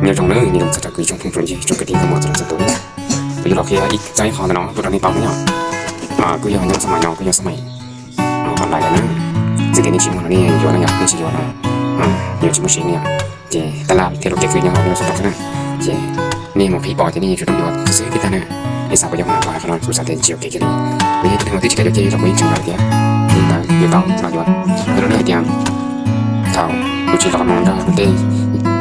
Nyob zoo nawb, nyob zoo txog rau kuv ib tsoom phooj tsoom ywg tsoom kwv tij nkauj muam txhua leej txhua tus. Kuv yuav los qhia ib txog ib qho ntawm no rau nej paub nawb yom. Kuj yog nyob xab mais no kuj yog xab mais online lawm na. Txij tias nej tsis muaj no nej yuav no yom, nej tsis yuav no, yuav tsis muaj siv no yom, ces tab laj thiaj li kev fwm nyob hauv nej lub xov tooj xwb na. Ces nej mus qhib pom ces nej yuav tsum tau yuav xwb xwb thiaj tag na. Nej xav puas yog hais tias kuv xav tias tsis ua kev kiag li, kuv yeej tsis tau yuav thiab, ces kuv yeej tseem lawm tias li ntawd yuav tau los yuav. Yog li no hais tias thaum kuv tsis los mus nrog tej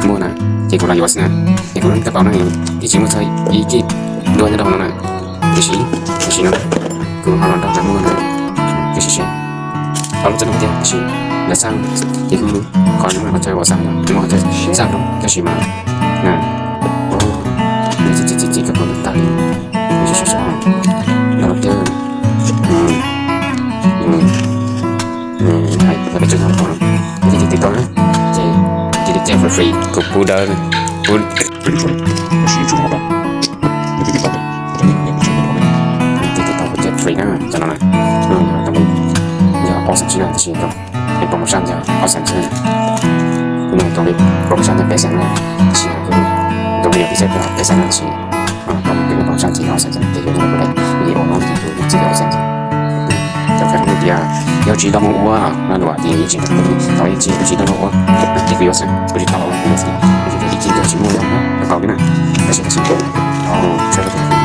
muaj na, ces kuv los yuav xwb na. Ces kuv lub kab paus no yeej tsis muaj txog ib kib dua nyob rau hauv no na. Tiam sis tam sim no kuv ho los nrog cov muaj na, ces sim sim tau lub txoj no tiag, tiam sis lawv xaj ces kuv qhov no mas qhov chaw uas xaj no, qhov chaw xaj no tab sis mas na, txi txi txi kab paus tag li, sim sim no tiag. Hais tau peb tseem tau no, ces tiv tiv tau na, ces tiv tiv free free kuv pub dawb, pub tiv tiv tau kuv coj free na, cov no na, yog ob xees xwb na, tab sis promotion yog ob xees xwb na. Kuv muaj tus promotion yog peb xees na, tab sis kuv tus video pib xeeb peb xees na, tab sis kuv tus promotion ces yog ob xees xwb, ces yog kuv daim video no ces kuv txib ob xees xwb. Cov kab tias yog tsis tau mus ua no luaj ces yeej tsis tau, tsis tau mus ua, ces kuv yuav xwb, kuv tsis tau ua, kuv yuav xwb, kuv tsis tau ib kib kuv tsis muaj yog na, tau li na, tab sis tab sis kuv tau tshawb rau kuv